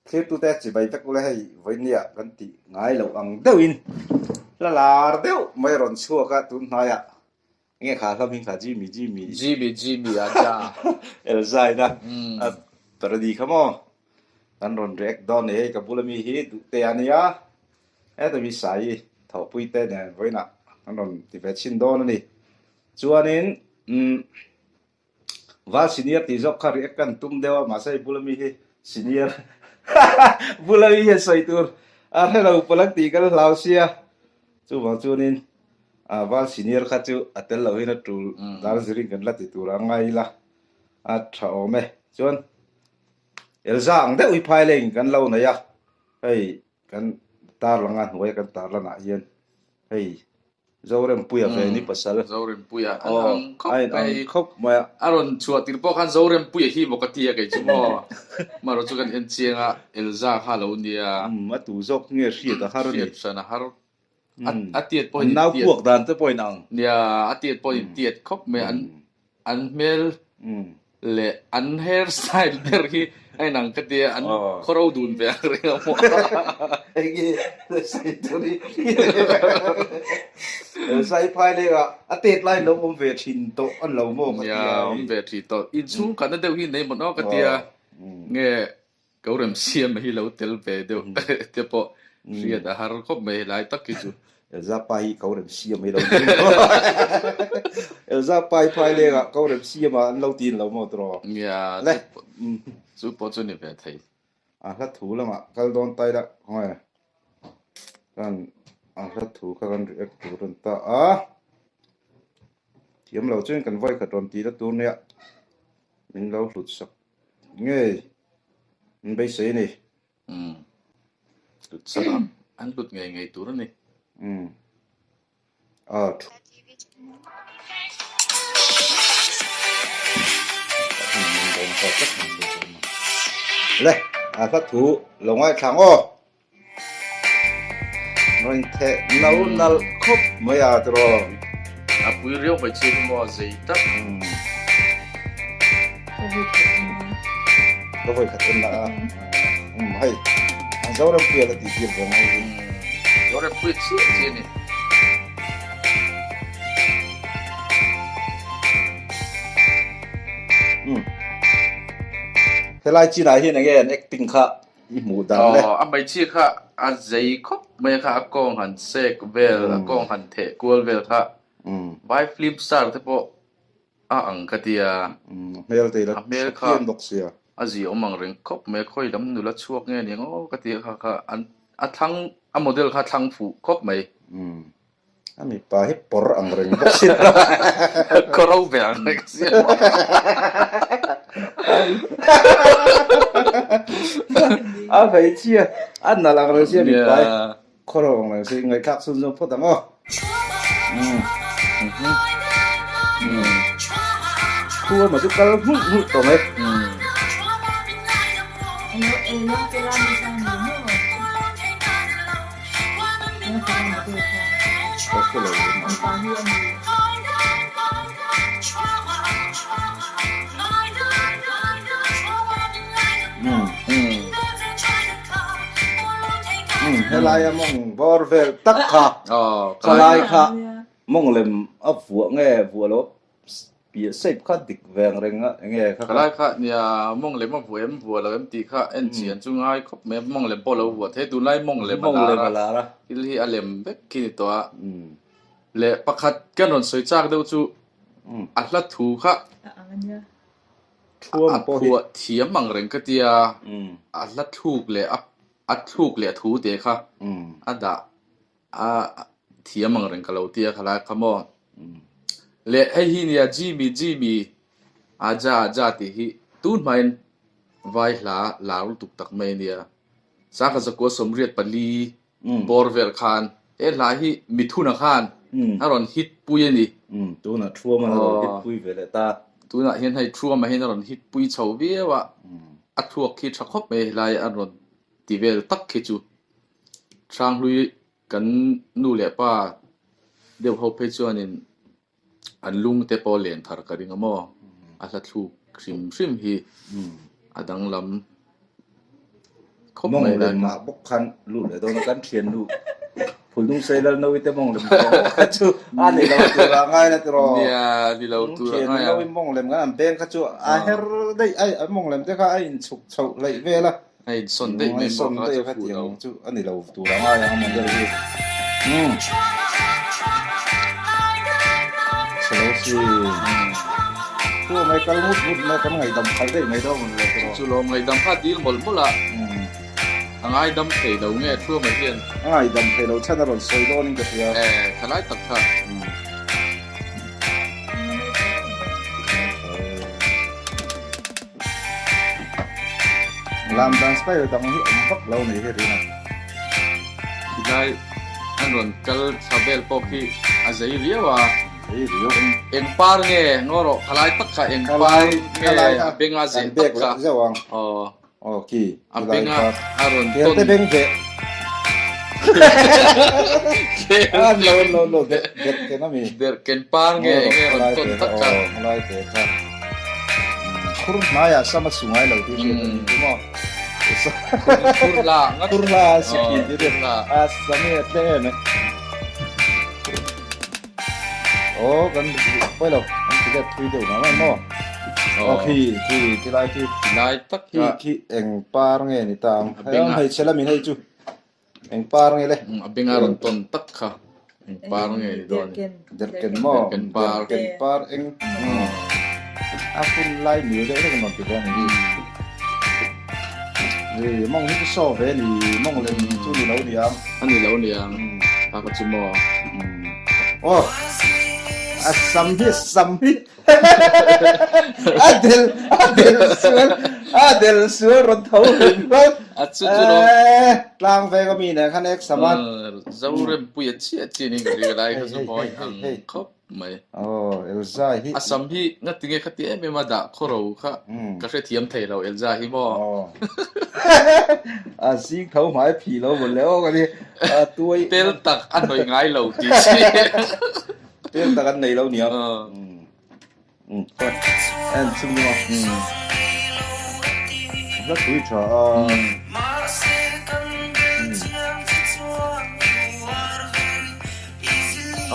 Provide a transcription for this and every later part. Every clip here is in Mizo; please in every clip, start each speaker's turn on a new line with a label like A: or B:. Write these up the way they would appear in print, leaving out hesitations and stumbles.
A: Thlirtute chibai vek ule hei vawinia kan tih ngai loh ang deuhin hla lar deuh mai a rawn chhuak a tun hnaiah enge kha hla hming kha Jimmy Jimmy
B: Jimmy Jimmy a ja
A: Elzaina a parody kha maw kan rawn react dawn a ni hei ka bula mi hi duhte a nia heta mi Sai thawhpui te nen vawiinah kan rawn ti ve chhin dawn a ni chuanin umm Val senior tih zawk kha react kan tum deuh a mahse hei bula mi hi senior bula mi hian sawi tur a hre lo pawl ang tih kan hlau sia chuvang chuanin ah val senior kha chu a tel loh hin a tul dan zirin kan la ti tur a ngai ila a tha awm e chuan Elza ang deuh hi phai leng kan lo nei a hei kan tarlang a hnuaia kan tarlanah hian hei Zorempuia ve ni pasal.
B: Zorempuia an ang khawp mai.
A: A in ang khawp mai a.
B: A rawn chhuah tir pawh khan Zorempuia hi maw ka ti a kei chu maw. Amaherawh chu kan en chiang a, Elza kha a lo nia.
A: Umm a tu zawk nge hriat a har a ni.
B: Hriat hran a har. A tiat pawhin
A: in tiat. An nau puak dan te pawhin ang.
B: Nia, a tiat pawhin in tiat khawp mai. An An hmel leh an hair style ber hi a inang ka tia, an khawro dun ve ang reng a maw.
A: Enge sai tur hi sai phai leng ah a tet lai lo awm ve thin tawh an lo maw ka tia.
B: Nia awm ve thin tawh, inchhung khatna deuh hi nei mawn aw ka tia, nge Ko rem siam hi lo tel ve deuh te pawh hriat a har khawp mai helai tak hi chu.
A: Elza pa hi ko rem siam hi lo ti lo. Elza pa hi phai leng ah ko rem siam ah an lo tin lo maw tiraw?
B: Nia, chu pawh chu ni ve thei.
A: A hla thu lamah kal dawn ta ila khawnge kan a hla thu kha kan react tur a ni ta a. Thiam lo chuan kan vawikhat rawn ti la tur nia min lo hlut sak. Ngei an beisei a ni.
B: Umm. Hlut sak a, an hlut ngei ngei tur a ni.
A: Umm. A thu. Le, a hla thu lo ngaithla ang aw. Rawn theh no nalh khawp mai a tiraw.
B: A pui riau mai chu maw zei tak.
A: Ka vawi khat en na a. Um hei an Zorampuia la tih tir ve mai hi.
B: Zorampuia chiah chiah a ni.
A: Um helai chinah hian enge an acting kha I hmuh dan le.
B: Aw, a hmeichhia kha a zei khawp mai a kha, a kawng han sek vel, a kawng han theh kual vel kha vai film star te pawh a ang ka ti a.
A: A hmel te ila tha phian bawk sia.
B: A zi awm ang reng khawp mai a, khawi lam nula chhuak nge ni ang aw ka ti a kha kha, a thlang, a model kha a thlang fuh khawp mai.
A: A mipa hi pawr ang reng bawk si lo.
B: Khaw ro ve ang reng si lo.
A: A hmeichhia a nalh ang reng si a mipa hi khaw ro ang reng si. Ngaihthlak chhun zawng phawt ang aw. Khu emaw chu kal hmulh hmulh tawh mai. Helaia mawng bawr vel tak kha khalai kha mawng lem a vuah nge vuah lo Piah shape kha dik ve ang reng a enge kha
B: kha. Khalai kha nia mawng lem a vuah em vuah lo em tih kha en chian chu ngai khawp mai a mawng lem pawh lo vuah thei tunlai mawng lem a lar a thil hi a lem vek khi ni tawh a leh pakhat kan rawn sawi chak deuh chu a hla thu kha a phuah thiam ang reng ka tia a hla thluk leh a thluk leh a thu te kha a dah A thiam ang reng ka lo ti a khalai kha maw. Leh hei hi nia Jimmy Jimmy Aja Aja tih hi tun hmain vai hla lar lutuk tak mai a nia. Sangha zakua 84 bawr vel khan he hla hi Mithuna khan a rawn hit pui a ni.
A: Tunah Thuama a rawn hit pui ve leh ta.
B: Tunah hian hei Thuama hian a rawn hit pui chho viau a, a thluak khi tha khawp mai helai a rawn ti vel tak khi chu. Hranghlui kan nu leh pa deuh ho phei chuanin an lung te pawh len thar ka ring a maw? A hla thluk hrim hrim hi a danglam. khawp mai
A: Mawng lem ah bawk khan lut leh dawn a kan thiannu Phulnung sei lal nawi te mawng lem zawng bawk kha chu a ni lo tur ah ngai la tiraw.
B: Nia ni lo tur ah ngai
A: a. Thiannu nawi mawng lem kan an beng kha chu a her daih a a mawng lem te kha a in chhuk chhoh hleih vel a.
B: A in sawn daih mai maw kha chu fuh lo.
A: Chu a ni lo tur ah ngai ang model hi. Umm. Chhelo si. Chu mai kal ngut ngut mai kan ngaihdam khalh daih mai dawn le tiraw.
B: Chu lawm ngaihdam kha dil mawlh mawlh a. A ngaidam thei lo nge Thuama hian?
A: A ngaidam thei lo chhan a rawn sawi dawnin ka hria.
B: E, thalai tak kha.
A: Lam dan style dang hi awm vak lo nei hi rin a.
B: Khilai an rawn kal thla vel pawh khi a zei riau a.
A: Zei riau.
B: Eng par nge ngaw rawh khalai tak kha eng par nge a benga zeh tak kha. Aw.
A: Aw khi
B: A benga a rawn
A: tawn. Te beng ve. An lo lo lo der der ken ami.
B: Der ken par nge enge rawn tawn tak kha.
A: Aw lai te kha. Khur hnaiah sam a su ngai lo tih hriat a ni chu maw.
B: Khur hla ngat.
A: Khur hla a su thin tih hriat. A sam hi a tle em e. Aw kan pawi lo kan ti let thui deuh mah mai maw. Aw khi khi ti lai khi.
B: Ti lai tak
A: khi khi eng par nge ni ta ang. Hei hmeichhe lamin hei chu eng par nge le.
B: A benga rawn tawn tak kha eng par nge ni dawn ni.
A: Derken maw
B: Derken par.
A: Derken par eng a hun lai mil deuh vek a rawn ti ve a ni hi. Ih mawng hi chu saw ve ni mawng lem chu ni lo niang.
B: A ni lo niang a ka chu maw.
A: Aw a sam hi sam hi a del a del sual a del sual rawn tho hlim hlawt.
B: A chu chu lo.
A: Tlang veng ami nen khan ek sam a.
B: Zorempuia chiah chiah niin ka hria lai kha chu mawi ang khawp. mai.
A: Aw, Elza hi.
B: A sam hi ngatinge kha ti em em a dah khawro kha ka hrethiam thei lo Elza hi maw.
A: Aw. A zing tho hmai phih lo maw le aw ka ti. A tuai.
B: Tel tak a hnawih ngai lo tih si.
A: Tel tak an nei lo nia. Umm khawi en chhung ding aw. Hla tui tha a.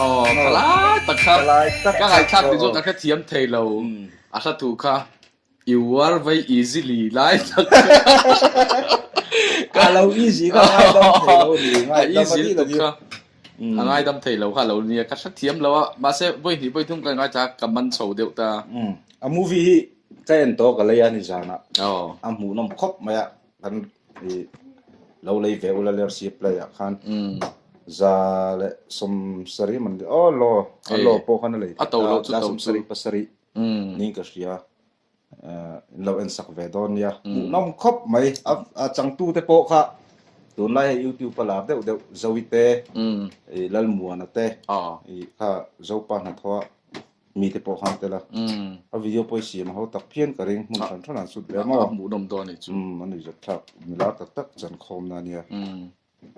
B: Aw ka lai tak kha ka ngaithlak ti chu ka hrethiam thei lo a hla thu kha i uar vai easily lai tak
A: kha a lo easy kha a ngaidam thei lo ni
B: a easy lutuk kha a ngaidam thei lo kha a lo nia ka hrethiam lo a mahse vawi hnih vawi thum ka ngaithla ka man chho deuh ta
A: a movie hi ka en tawh ka lei a ni zanah a hmuhnawm khawp mai a kan i lo lei ve ula lersi play ah khan za leh sawmsarih man aw law a law pawh khan a lei
B: a to loh chu
A: za
B: to chu
A: sawmsarih pasarih niin ka hria in lo en sak ve dawn nia hmuhnawm khawp mai a a changtu te pawh kha tunlai hei youtube a lar deuh deuh Zoe te i Lalmuana te i kha Zopa hnathawh a Mite pawh khan tel a, a video pawh i siam a ho tak phian ka ring, hmun hran hran an sut ve maw?
B: A hmuhnawm dawn anih chu.
A: Umm, a nuihzat thlak, milar tak tak chan khawmna a nia.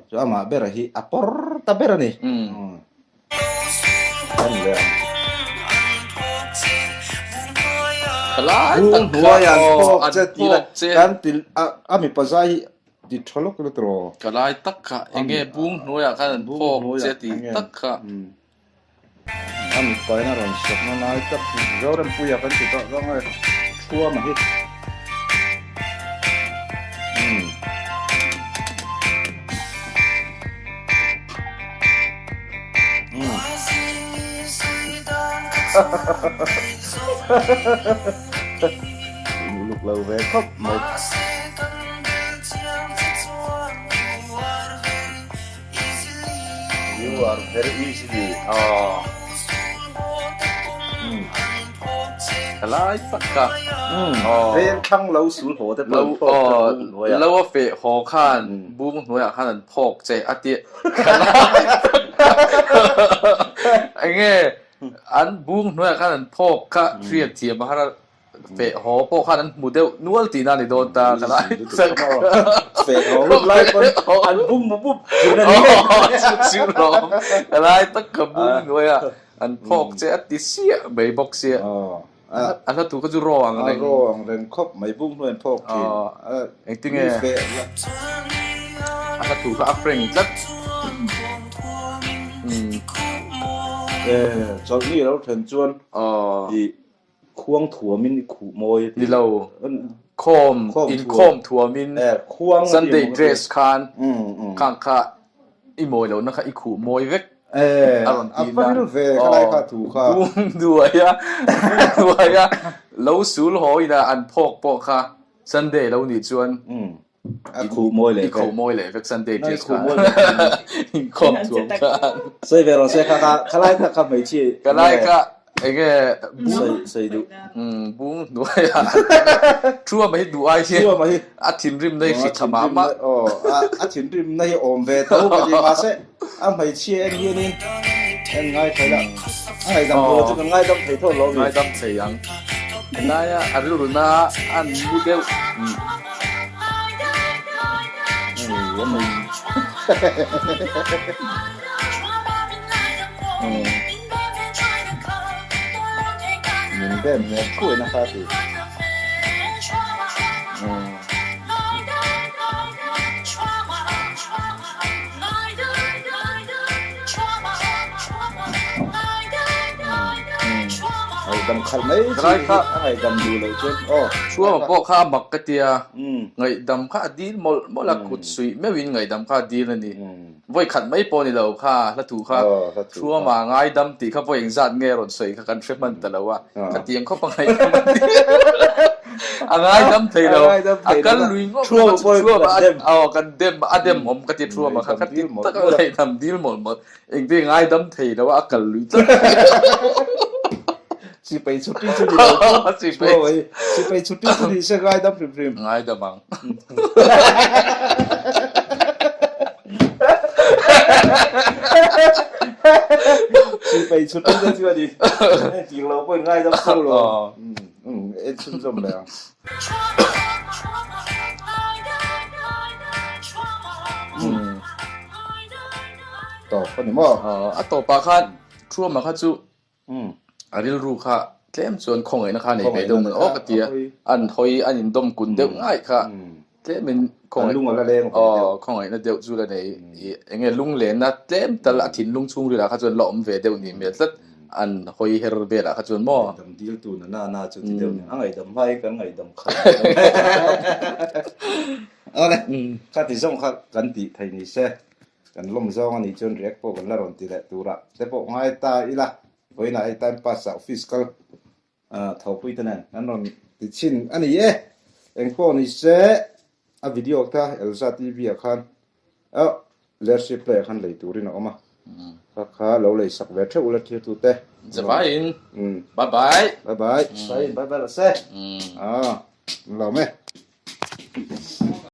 A: Chu amah bera hi a pawr ta ber a ni. Umm. Kan leh ang.
B: Thalai tak
A: Bung
B: kha
A: hnuai an
B: aw,
A: phawk
B: an
A: che tih la,
B: phawk che.
A: kan ti a, a mipa zai hi ti tha lawk ila tiraw?
B: Thalai tak kha, enge bung hnuaiah khan an
A: Bung
B: phawk
A: hnuaiah
B: che tih
A: enge
B: tak kha.
A: Umm. A mipain a rawn sawkna lai tak hi Zorempuia kan ti tawh zawng e, Thuama hi. Umm. Umm. Uluk lo ve khawp mai. You are very easily.
B: Aw. Helai tak kha.
A: Aw. Veng thlang lo sul haw te pawh an phawk che bung hnuaiah.
B: Lo a feh haw khan bung hnuaiah khan an phawk che a ti. Helai tak kha. Enge an bung hnuaiah khan an phawk kha hriat thiam a har a. Feh haw pawh khan an hmu deuh nual tihna a ni dawn ta ka lai tak.
A: Feh haw hun lai pawn an bum mup mup thin a ni.
B: Chu chu lawm ka lai tak ka bum nuai a, an phawk che a ti siah mai bawk sia. A hla thu kha chu raw ang
A: reng. A raw ang reng khawp mai bung hnuai an phawk thin.
B: Engtinge a hla thu kha a frank tlat.
A: Chawlhni a lo thlen chuan i khuang thuamin i khuh mawi a ti.
B: Ni lo, khawm inkhawm thuamin Sunday dress khan khang kha I mawi lohna kha i khuh mawi vek
A: a rawn ti na.
B: Bung duaia bung duaia lo sul haw ina an phawk pawh kha Sunday lo nih chuan
A: a khuh mawi leh
B: i khuh mawi leh vek Sunday dress kha inkhawm thuam khan.
A: Sawi ve rawh se kha khalai tak kha hmeichhia
B: Khalai kha Enge
A: bung sawi duh
B: bung hnuaia Thuama hi duh ai hian a thinrimna hi hri tha mah mah.
A: Aw a thinrimna hi awm ve tho ka ti mahse a hmeichhia en hianin en ngai thei la a ngaihdam tur chu kan ngaidam thei tho lo mi.
B: Ngaidam thei ang. Helaia a rilru na an mu deuh.
A: Min bem hmel thuai nasa ti. Ngaihdam khalh mai chi hi a ngaihdam duh loh chuan aw.
B: Chhuama pawh kha a mak ka tia, ngaihdam kha a dil mawlh mawlh a, kut suih meuhin ngaihdam kha a dil a ni. Vawi khat mai pawh ni lo kha hla thu kha Thuama ngaidam tih kha vawi engzat nge rawn sawi kha kan hre hman ta lo a, ka tiang khawp a ngaidam a ti. A ngaidam thei lo, a kal lui ngawt ngawt a chu Thuama aw kan dem a dem awm ka ti Thuama kha ka ti tak a ngaidam dil mawlh mawlh engtin ngaidam thei lo a a kal lui tlat.
A: Sipai chhuti chu ni lo chu. Sipai sipai chhuti chu ni se ngaidam hrim hrim.
B: Ngaidam ang.
A: Sipai chhuti te chu a ni. Tir lo pawhin ngaidam tho lo. En chhunzawm leh ang. Tawp a ni maw?
B: A tawpah khan Thuama kha chu A rilru kha tlem chuan khawngaihna kha a nei ve deuh mai aw ka ti a, an hawi an indawm kun deuh ngai kha tlemin khawngaihna deuh chu la nei i eng nge lunglenna tlem tal a thinlung chhungrilah kha chuan la awm ve deuh nih hmel tlat an hawi her velah kha chuan maw.
A: Ngaihdam dil tu na na chu ti deuh nia, a ngaihdam hmain kan ngaihdam khalh Awle, khati zawng kha kan tih thei ni se. Kan lawm zawng a nih chuan react pawh kan la rawn ti leh turah te pawh ngai ta ila, vawiinah hei time pass ah office kal thawhpui te nen an rawn ti chhin a ni e. Engpawh ni se a video kha Elza TV ah khan oh Lersi play ah khan lei turin a awm a, kha kha lo lei sak ve theuh ula thirtu te.
B: Zavaiin bye bye.
A: Bye bye, Saiin bye bye rawh se. Aw, lawm e.